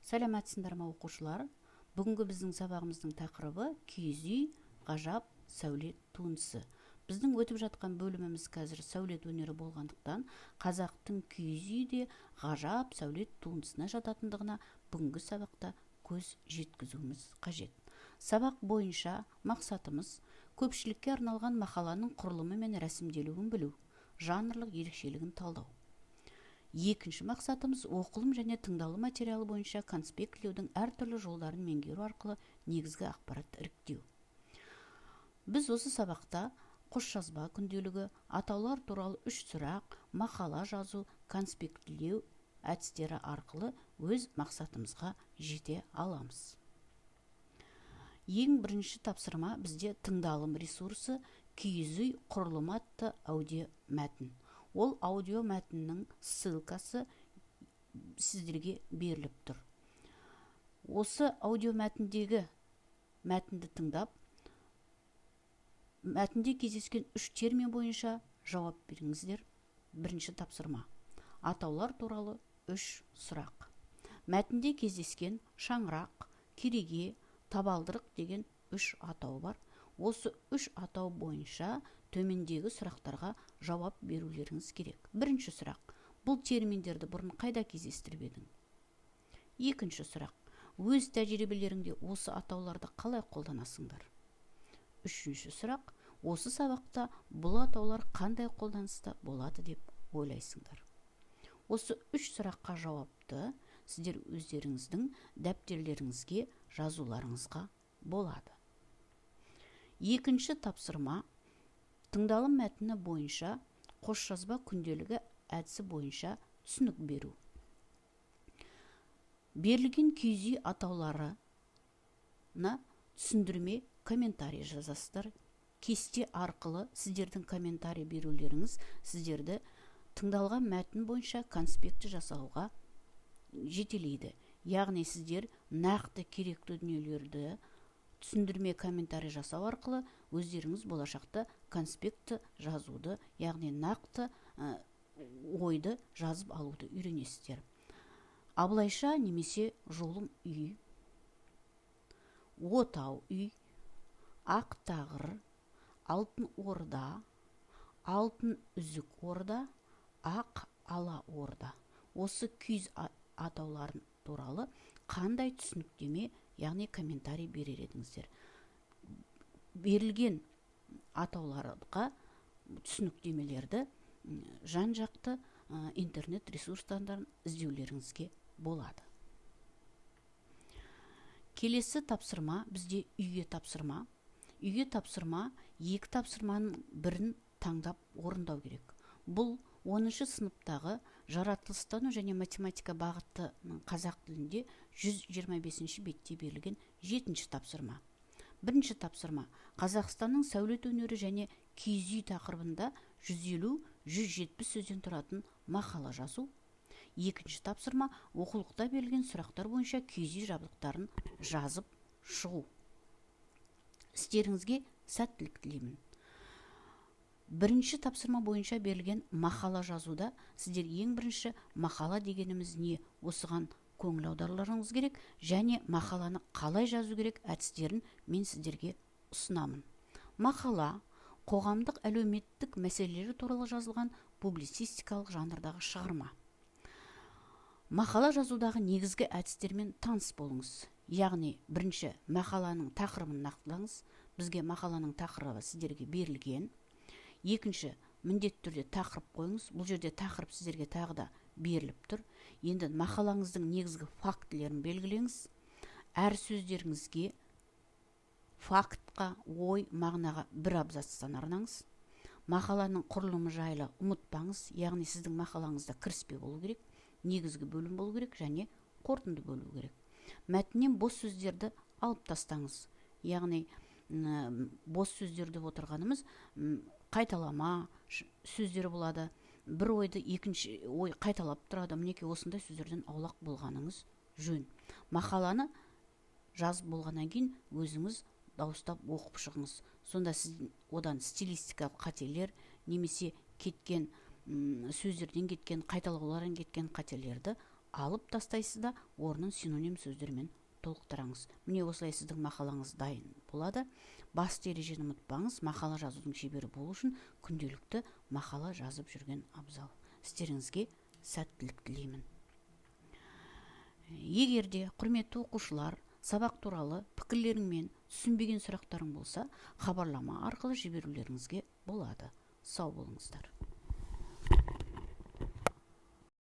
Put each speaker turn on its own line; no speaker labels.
Сәлеметсіңдер ме, оқушылар? Бүгінгі біздің сабағымыздың тақырыбы: киіз үй — ғажап сәулет туындысы. Біздің өтіп жатқан бөліміміз қазір сәулет өнері болғандықтан, қазақтың киіз үйі де ғажап сәулет туындысына жататындығына бүгінгі сабақта көз жеткізуіміз қажет. Сабақ бойынша мақсатымыз: көпшілікке арналған мақаланың құрылымы мен рәсімделуін білу, жанрлық ерекшелігін талдау. Екінші мақсатымыз: оқылым және тыңдалым материалы бойынша конспектілеудің әртүрлі жолдарын меңгеру арқылы негізгі ақпаратты іріктеу. Біз осы сабақта қосжазба күнделігі, атаулар туралы үш сұрақ, мақала жазу, конспектілеу әдістері арқылы өз мақсатымызға жете аламыз. Ең бірінші тапсырма: бізде тыңдалым ресурсы «Киіз үй құрылымы» атты аудио мәтін. Ол аудио мәтіннің ссылкасы сіздерге беріліп тұр. Осы аудио мәтіндегі мәтінді тыңдап, мәтінде кездескен үш термин бойынша жауап беріңіздер. Бірінші тапсырма: атаулар туралы үш сұрақ. Мәтінде кездескен шаңырақ, кереге, табалдырық деген үш атау бар. Осы үш атау бойынша төмендегі сұрақтарға жауап берулеріңіз керек. Бірінші сұрақ: бұл терминдерді бұрын қайда кездестіріп едің? Екінші сұрақ: өз тәжірибелеріңде осы атауларды қалай қолданасыңдар? Үшінші сұрақ: осы сабақта бұл атаулар қандай қолданыста болады деп ойлайсыңдар? Осы үш сұраққа жауапты сіздер өздеріңіздің дәптерлеріңізге жазуларыңызға болады. Екінші тапсырма: тыңдалым мәтіні бойынша қосжазба күнделігі әдісі бойынша түсінік беру. Берілген киіз үй атауларына түсіндірме, комментарий жазасыздар. Кесте арқылы сіздердің комментарий берулеріңіз сіздерді тыңдалған мәтін бойынша конспекті жасауға жетелейді. Яғни сіздер нақты керекті дүниелерді түсіндірме, комментарий жасау арқылы өздеріңіз болашақта конспектті жазуды, яғни нақты ойды жазып алуды үйренесіздер. Абылайша немесе жолым үй, отау үй, ақ тағыр, алтын орда, алтын үзік орда, ақ ала орда. Осы киіз атауларын туралы қандай түсініктеме, яғни комментарий берер едіңіздер? Берілген атауларға түсініктемелерді жан жақты интернет ресурстардан іздеулеріңізге болады. Келесі тапсырма бізде үйге тапсырма. Үйге тапсырма: екі тапсырманың бірін таңдап орындау керек. Бұл 10 сыныптағы жаратылыстану және математика бағытының қазақ тілінде 125 бетте берілген жетінші тапсырма. Бірінші тапсырма: Қазақстанның сәулет өнері және киіз үй тақырыбында 150-170 сөзден тұратын мақала жазу. Екінші тапсырма: оқулықта берілген сұрақтар бойынша киіз үй жабдықтарын жазып шығу. Істеріңізге сәттілік тілеймін. Бірінші тапсырма бойынша берілген мақала жазуда сіздер ең бірінші мақала дегеніміз не, осыған көңіл аударуларыңыз керек және мақаланы қалай жазу керек әдістерін мен сіздерге ұсынамын. Мақала — қоғамдық, әлеуметтік мәселелер туралы жазылған публицистикалық жанрдағы шығарма. Мақала жазудағы негізгі әдістермен таныс болыңыз. Яғни бірінші, мақаланың тақырыбын нақтылаңыз. Бізге мақаланың тақырыбы сіздерге берілген. Екінші, міндетті түрде тақырып қойыңыз. Бұл жерде тақырып сіздерге тағы да беріліп тұр. Енді мақалаңыздың негізгі фактілерін белгілеңіз. Әр сөздеріңізге, фактқа, ой мағынаға бір абзацтан арнаңыз. Мақаланың құрылымы жайлы ұмытпаңыз. Яғни сіздің мақалаңызда кіріспе болу керек, негізгі бөлім болу керек және қорытынды болу керек. Мәтіннен бос сөздерді алып тастаңыз. Яғни бос сөздер деп отырғанымыз қайталама сөздер болады, бір ойды екінші ой қайталап тұрады. Мінекей, осындай сөздерден аулақ болғаныңыз жөн. Мақаланы жазып болғаннан кейін өзіңіз дауыстап оқып шығыңыз. Сонда сіз одан стилистикалық қателер немесе кеткен сөздерден, кеткен қайталаулардан кеткен қателерді алып тастайсыз да, орнын синоним сөздермен толықтыраңыз. Міне, осылай сіздің мақалаңыз дайын болады. Басты ережені ұмытпаңыз: мақала жазудың шебері болу үшін күнделікті мақала жазып жүрген абзал. Істеріңізге сәттілік тілеймін. Егер де, құрметті оқушылар, сабақ туралы пікірлерің мен түсінбеген сұрақтарың болса, хабарлама арқылы жіберулеріңізге болады. Сау болыңыздар.